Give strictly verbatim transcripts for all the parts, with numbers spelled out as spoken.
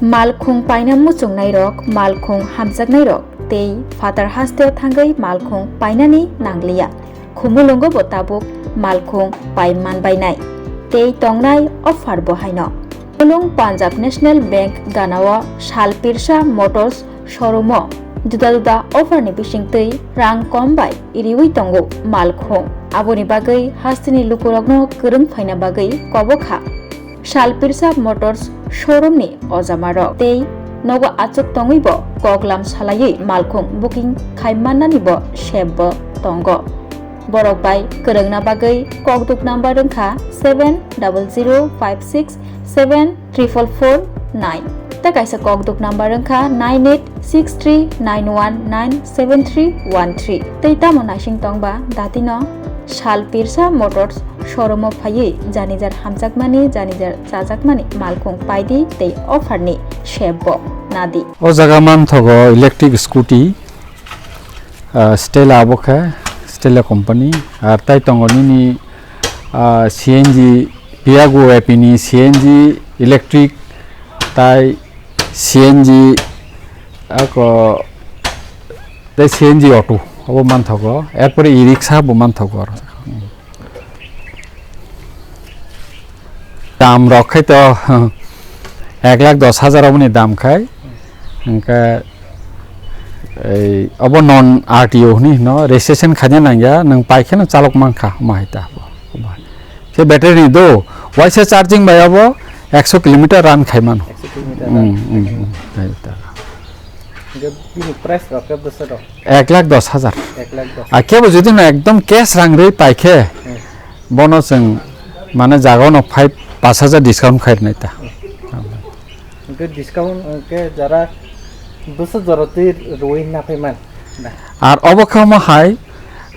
Malkhung paina muchungnairok, malkhung hamjaknairok tei phatar hasteo thangwi malkhung painani nangliya. Khumulwngo bo tabuk malkhung pai manbainai. Tei tongnai offer bo haino. Khumulwng Punjab National Bank ganao Salpirsa Motors showroom-o juda juda offer-ni bisingtwi rang kom bai riwi tongo malkhung. Aboni bagwi hasteni lukurokno kwrwng phaina bagwi kobo kha. Salpirsa Motors showroom-ni ojamarok tei nogo achuk tongwi bo koklam salaiwi malkhung booking khai mannani bo sep bo tongo. Borok bai kwrwngna bagwi kokduk number wngkha seven double zero five six seven triple four nine. Tei kaisa kokduk number wngkha nine eight six three nine one nine seven three one three. Tei tamo naising tongba datino Salpirsa Motors showroom-o phaiwi janijar hamjakmani, janijar chajakmani malkhung paidi tei offer-ni sep bo nadi. O jaga manthogo electric scooty, ah, Stella abo khe, Stella company, ar tai tongo nini, ah, C N G, Piaggio A P ni C N G electric, tai C N G, ako, tei C N G auto, abo manthogo, erpore e-rickshaw bo manthogo aro. Dam rok khai to ek lakh dos hajar oboni dam khai, hingke ei obo non R T O hwnwi hino, registration khaina nangya, nwng pai kheno chalok mankha, omo hai ta bo, omo hai. Khe battery ni do, waisa charging bai obo ekso kilometer run khai mano. Ekso kilometer Mm, run mm, khai mano. mm, hai ta. Hingke bini price rok khe bwswk rok? Ek lakh dos hajar. Ek lakh dos. A kebo jodi no ekdom cash rang rwi pai khe, Hmm. bono chwng mane jaga no five, pash hajar discount khai rwnai ta. Hmm. Hingke discount hingke jara bwswk jora twi rwi na phai man. Ar obo khe omo hai,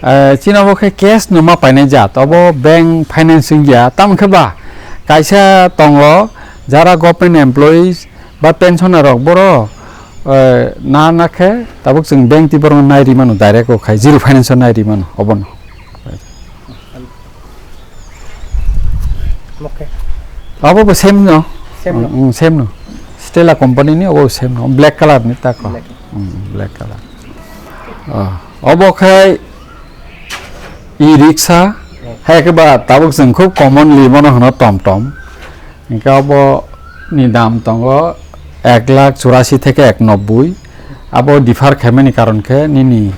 eh, chini obo khe cash no ma painai jat, obo bank financing ya, tamo khe ba kaisa tongo jara government employees ba pensioner rok boro, eh, na na khe tabuk chwng bank twi borok nai ri mano, direct o khai zero finance o nai ri mano obono. Oke. Abo bo same no. Same no. Mm, same no. Stella company ni obo same no. Black color ni ta ko. Black. Mm, black color. Ah, obo khai e-rickshaw. Hai khe ba tabuk chwng khub commonly bono hwno tom tom. Hingke obo ni dam tongo ek lakh churasi theke ek nobboi. Abo differ khaimani karon khe nini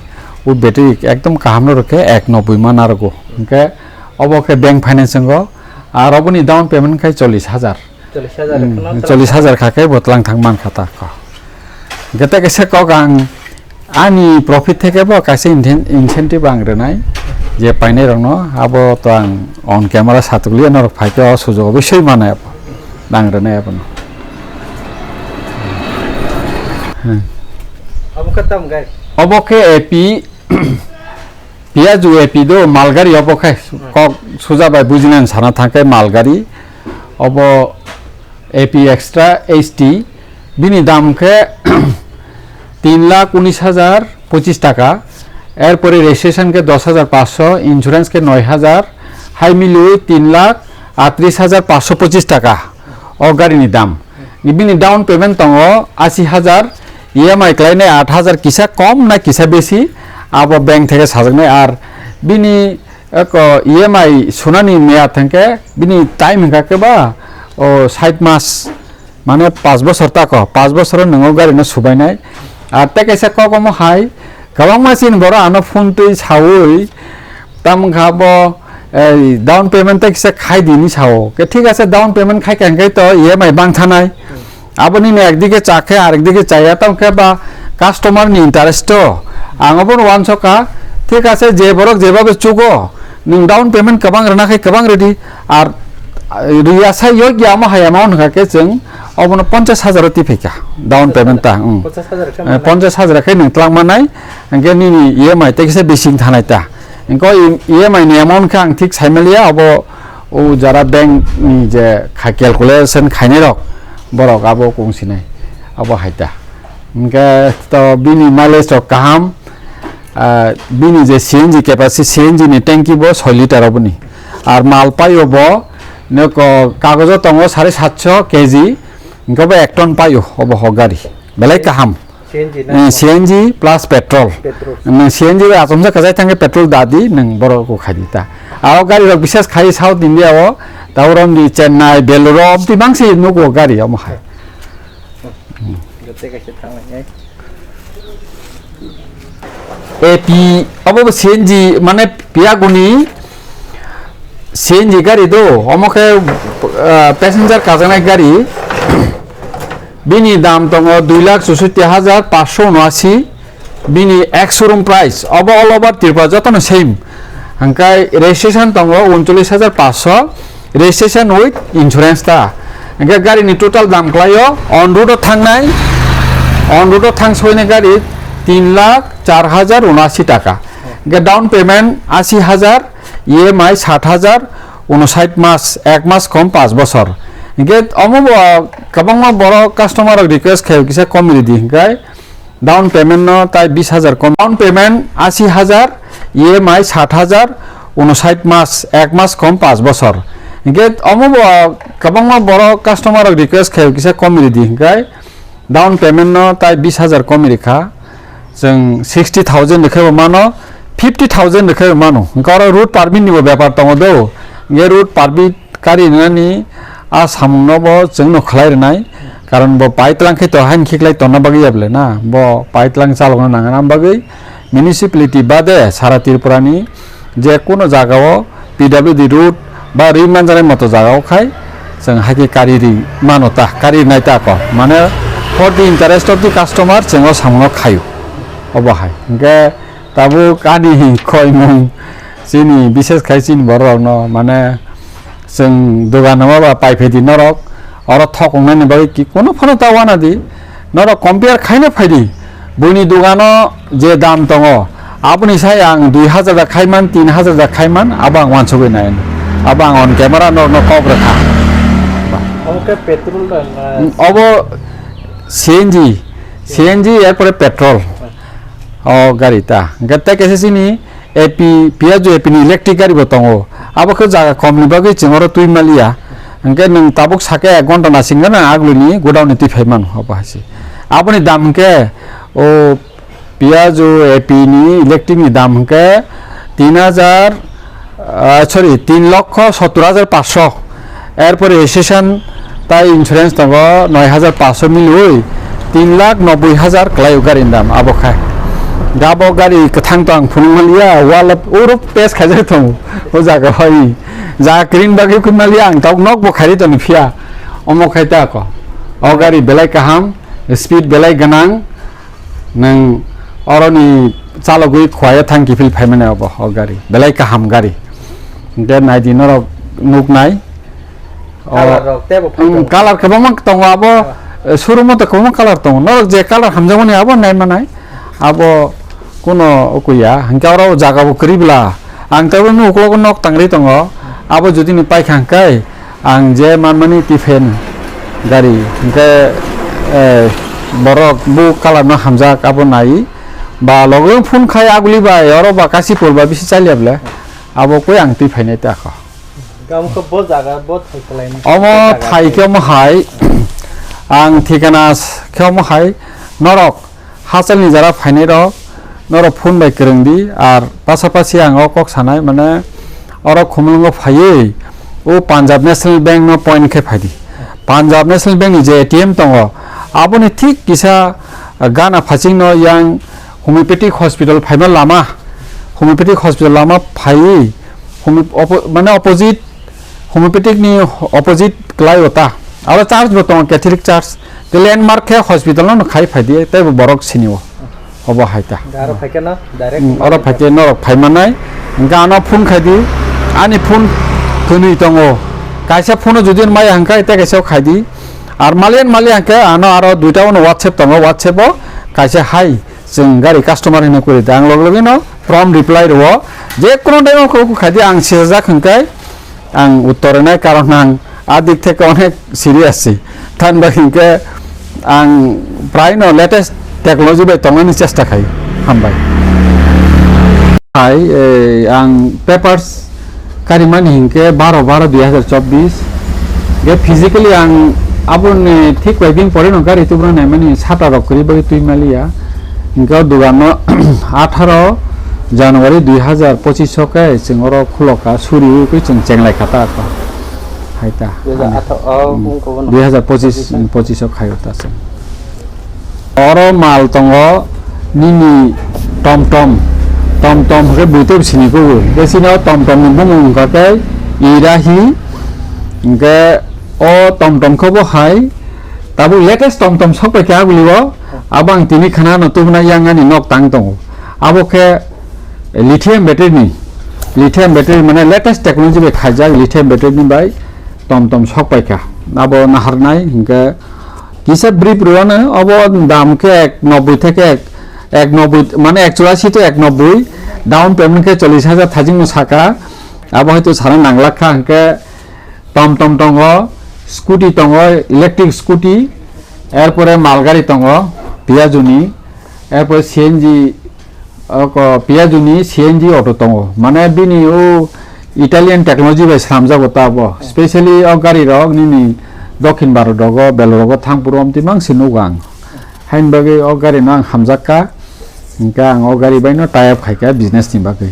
o battery ekdom kaham no rwkhe ek nobboi ma narwgo. Hingke obo khe bank finance wngo. Ar oboni down payment khai chollish hajar. Chollish hajar Hmm, rwkhe no chollish hajar kha khe bo tlang thang man kha ta kho. Hingke tei kaisa kok ang ani profit theke bo kaisa inten-, incentive ang rwnai je painai rokno abo to ang on camera satukliya norok phaikhe o sujugo bisoi manai abo. Nang rwnai abono. Hmm. Abo khe tamo gai? Obo khe A P, Piaggio A P do, malgari obo khe kok suja bai bujinani sana thangkhe malgari. Obo A P Extra H T, bini dam khe tin lakh unis hajar pochis taka, erpore registration khe dos hajar paanch sho, insurance khe noi hajar, hai milwi tin lakh atris hajar paanch sho pochis taka o garini dam. Bini down payment tongo asi hajar, E M I khlainai aat hajar, kisa kom na kisa besi, abo bank theke sajaknai. Ar bini eko E M I sunani meyad hwnkhe bini time hwnkha khe ba o sait mas. Mane paanch bosor tako, paanch bosoro nwng o gari no subainai. Ar tei kaisa kok omo hai, kwbangma chini borok ano phone twi saui, tamo wngkha bo, ei, down payment tei kisa khai di hinwi sao. Khe thik ase, down payment khai kha hwnkhe to E M I bang thanai. Aboni no ekdike cha khe arekdike chaya, tamo khe ba customer ni interest o. Ang obono uansukha, thik ase, je borok jebabe chugo, nwng down payment kwbang rwna khai kwbang rwdi. Ar, ah, rwya sai yokya omo hai amount hwnkha khe chwng obono ponchash hajar o twi phaikha down payment ta, hmm. Ponchash hajar khe Eh, manai. Ponchash hajar khe nwng twlang manai, hwnkhe nini E M I tei kisa bising thanai ta. Hwnkhe o E M I ni amount khe ang thik saimaliya, obo o jara bank ni je kha-, calculation khainai rok, borok abo kung sinai, abo hai ta. Hwnkhe to bini mileage rok kaham, ah, bini je C N G capacity, C N G ni tanki bo soi liter oboni. Ar mal paio bo, neko kagojo tongo sare satso K G, Hingke bo ek ton paio, obo ho gari. Belai kaham. C N G na? Eh, C N G plus petrol. Petrol. Nwng C N G bai achomsa kajai thangkhe petrol dadi, nwng borok kok khaidi ta. Aro gari rok bises khai South India o, ta orom di Chennai, Beluru, obdi bangsi nugo gari omo hai. Jote kaisa thanglainai. A P, obo bo C N G, mane piyaguni C N G gari do, omo khe, ah, passenger kajaknai gari. Bini dam tongo dui lakh chushotti hajar paanch sho unoashi, bini ek showroom price, obo all over Tripura jotono same. Hingkai registration tongo uncholish hajar paanch sho, registration with insurance ta. Hingke gari ni total dam khlaio, on road o thangnai, on road o thang soinai gari tin lakh char hajar unoashi taka. Hingke down payment ashi hajar, E M I sat hajar, unosait mas, ek mas kom paanch bosor. Hingke omo bo kwbangma borok customer rok request khaio kisa kom ridi hingke. Down payment no tai bis hajar kom. Down payment ashi hajar, E M I sat hajar, unosait mas, ek mas kom paanch bosor. Hingke omo bo kwbangma borok customer rok request khaio kisa kom ridi hingke down payment no tai bis hajar kom rikha. Chwng sixty thousand rikhe bo mano, fifty thousand rikhe bo mano. Hingke oro road permit ni bo bepar tongo do. Hingke road permit kari nani a samung no bo chwng no khlai rwnai, karon bo paitlang khe to hain khiklai tonna bagwi ya bole na, bo paitlang chalok no nang na bagwi municipality bade sara Tripura ni je kono jaga o P W D road ba ri manjani moto jaga o khai chwng haikhe kari ri mano ta, kari nai ta ko, mane for the interest of the customer chwng o samung no khaio obo hai. Hingke tabuk ani khoimung chini bises khai chini borok rok no mane Chwng dogan o ba pai phaidi norok, oro thok wngnani bagwi ki-, kunu phano ta wana di, norok compare khaina phaidi, buini dogano je dam tongo, aboni sai ang dui hajar da khaiman, tin hajar da khaiman, abo ang wansugwi nai, abo ang on camera norokno kok rwkha. Omo khe petrol da na? Obo C N G, C N G, erpore petrol. O gari ta. Hingke tei kaisa chini A P, Piazu A P ni electric gari bo tongo. Abo khe jaga kom ni bagwi chwng oro twi maliya. Hingke nwng tabuk saka ek ghonta nasing gana agulini godown ni twi phai mano abo hai se. Aboni dam hingke o Piazu A P ni electric ni dam hingke tin hajar, ah, sorry, tin lokho sottor hajar paanch sho. Erpore registration tai insurance tongo noi hajar paanch sho milwi tin lakh nobboi hajar kwlaio garini dam abo khai. Gabo gari kwthang to ang phunuk manliya, wall oro paste khaijak tongo o jaga hai. Jaga green bagwi khun manliya ang tok nok bo khairi toni phiya. Omo khai ta ko. O gari belai kaham, speed belai gwnang. Nwng oroni chalogwi khwlaiya thang kiphil phaimani obo o gari. Belai kaham gari. Hingke naidi norok nuknai. O, Colour rok teibo phai mm, tongo. Colour kwbangma tongo abo, Ah. eh, showroom o to kwbangma colour tongo. Norok je colour hamjakmani abo naimanai. Abo kuno ukuya. Hingke oro jaga bo kwrwi bwla. Ang tabukni uklogo nok tangri tongo. Abo jodi ni paikha hingke ang je manmani tiffin gari hingke, eh, borok bo colour no hamjak abo nai. Ba logo phone khai aguli bai oro ba Kasipur ba bisi chalia bwle. Abo koi ang twi phainai ta kho. Gam khe bo jaga, bo thai kwlaini. Omo jaga thai khe. Khe omo hai, ang thikana s-, khe omo hai, norok hachalni jara phainai rok, norok phone bai kwrwng di, ar pasapasi ang o kok sanai, mane, oro Khumulwngo phaiwi, o Punjab National Bank no point khe phai di. Punjab National Bank ni je A T M tongo, aboni thik kisa, ah, gana phaching no yang homeopathic hospital phaima lama, homeopathic hospital lama phaiwi, Homo-, oppo-, mane opposite, homeopathic ni opposite kwlai o ta. Aro church bo tongo, Catholic church. Ke landmark khe hospital no khai phai di, tei bo borok sini o. Obo hai ta. Aro phai khe no direct Mm, oro phai khe norok phai manai. Hingke ano phone khai di. Ani phone kwnwi tongo. Kaisa phone o jodi maya hingka, tei kaisa khai di. Ar malian mali hingke ano aro duita ono WhatsApp tongo. WhatsApp o kaisa hai. Chwng gari customer hino kwrwi da, ang log logino prompt reply rwo. Je kono time o kok khai di, ang sijak hwnkhe ang uttor rwnai, karon ang a dik theke onek serious si. Tan bai hwnkhe ang prai no latest technology bai tongnani chesta khai. Hambai. Hai, eh, ang papers karimani hingke baro baro dui hazar chobbish. Ge physically ang Aboni thik koi din pore no gari tubura naimani sata rok kwrwi bagwi twi maliya. Hingke o dogan no atharo January dui hazar pochish o khe chwng oro khuloka suri wi khe chwng chenglai kha ta ko. Hai ta. Dui hazar atharo, oh, Hmm. wngkha bono. Dui hazar pochish, pochish o. Pochish o khaio ta chwng. Oro mal tongo nini TomTom, TomTom hwnkhe buitwi sini kugo. Hwnkhe chini o TomTom ni bumung wngkha khe Irahi, hwnkhe o TomTom khe bo hai tabuk latest TomTom sok pai kha aboni o, abo ang tini khana no tubuna yang ani nok tang tongo. Abo khe lithium battery ni, lithium battery mane latest technology bai khaijak lithium battery ni bai TomTom sok pai kha. Abo naharnai hwnkhe kisa brief rwano, obo dam khe ek nobboi theke ek, ek nobboi, mane ek churasi to ek nobboi, down payment khe chollish hajar thajingno saka, abo hai to sana nanglak kha, hwnkhe TomTom tongo, scooty tongo, electric scooty, erpore malgari tongo, Piaggio ni, erpore C N G, Oko Piaggio ni C N G auto tongo. Mane bini o Italian technology bai slamjago ta bo. Specially o gari rok nini Dokhin Bharat rogo, Belrogo thang puro omtwi mang se nugo ang. Haini bagwi o gari no ang hamjak kha. Hingke ang o gari bai no tie up khai kha business ni bagwi.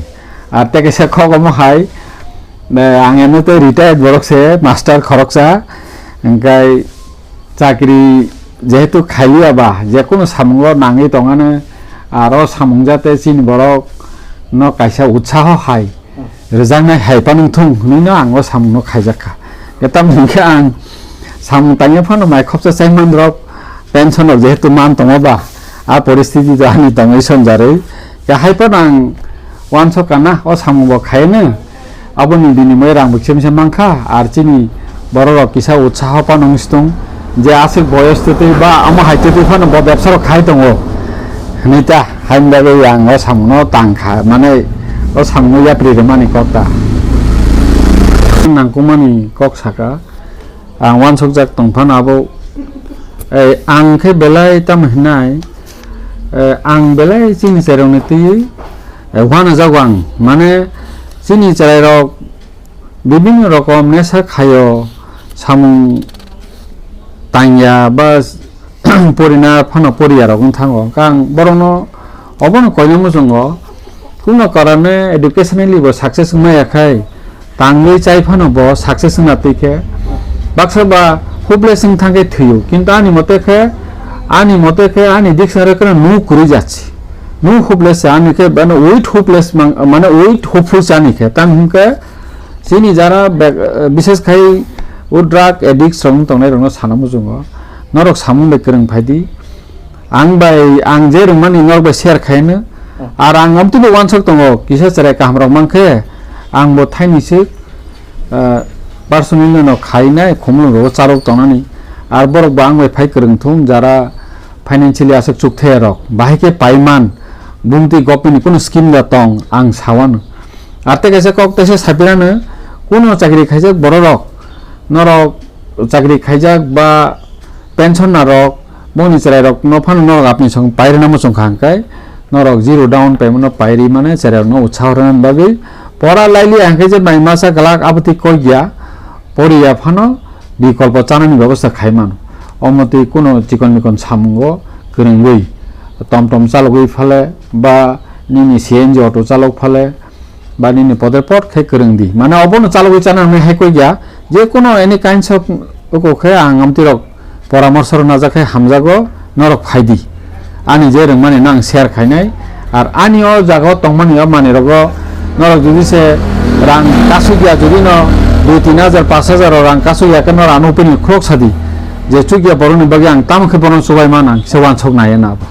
Ar tei kaisa kok omo hai, eh, ang eno tei retired borok se, master khoroksa. Hingke chakri jehetu khailiya ba, jekunu samungo nangwi tongano, aro samung jate chini borok no kaisa utsaho hai rwjaknai hai phano wngthung hwnwi no ang o samung no khaijak kha. Tamni hwnkhe ang samung tangya phano mai khopsa chaiman rok pension rok jehetu man tongo ba, a poristiti to ani tongwi sonjarwi. Khe hai phano ang uansuk kana o samung bo khaino. Aboni binimoi rang bo kisa misa mankha, ar chini borok rok kisa utsaho phano wngsi tong je aswk boyos twtwi ba omo hai twtwi phano bo bebsa rok khai tongo hwnwi ta, haini bagwi ang o samungno tang kha, mane o samungno yapri rwmani kok ta. Nangkukmani kok saka, ang uansukjak tong phano abo, eh, ang khe belai tamo hinai, eh, ang belai chini cherairokni twiwi, eh, uanajago ang, mane chini cherairok bibinno rokom nesa khaio, samung tangya ba porina phano poriya rok wng thango. Khe ang borokno obono koina muchungo, kuno karone educationally bo success wng maya khai, tangwi chai phano bo success wngna twi khe baksa ba hopeless wng thang khe thwio. Kintu ani mote khe, ani mote khe ani dictionary kheno nu kwrwi jatsi. Nu hopeless se ani khe, mane with hopeless mang-, mane with hopeful se ani khe. Tamo hwn khe chini jara bek-, bishes khai o drug addicts rok wng tongnai rokno sana muchungo. Norok samung bai kwrwng phai di. Ang bai, ang je rwngmani norok bai share khaino. Hmm. Ar ang amtwi bo uansuk tongo, kisa cherai kaham rok mankhe ang bo thaini swk, ah, personally no khainai, khumulwng rogo charwk tongnani. Ar borok bo ang bai phai kwrwng thung, jara financially aswk chukthai rok, bahai khe paiman, bumtwi government ni kunu scheme da tong, ang sawano. Ar tei kaisa kok teisa sapirano, kuno chakri khaijak borok rok, norok chakri khaijak ba pension narok, bongni chwrairok no phano norok apni song pairwna muchung kha hwnkhe, norok zero down payment no pairi mane chwrairok no utsaho rwna bagwi pora lailiya hwnkhe je mai masa glak abotwi kok ya, poriya phano bikolpo chanani bebosta khai mano. Omo twi kuno chikon mikon samungo kwrwngwi, tom tom chalogwi phale ba nini C N G auto chalok phale, ba nini poder pot khe kwrwng di. Mane obono chalogwi chana hwnwi hai kok ya, je kono any kinds of oko khe ang amtwi rok poramorso rwna jak khe hamjago, norok phai di. Ani je rwngmani no ang share khainai, ar ani o jaga o tongmani o manwi rogo norok jodi se rang kasuk ya, jodi no dui tin hajar, pash hajar o rang kasuk ya khe norok ano upini khulok sa di, je chuk ya borok ni bagwi ang tamo khe bono chubai man ang se uansuk nai ya na abo.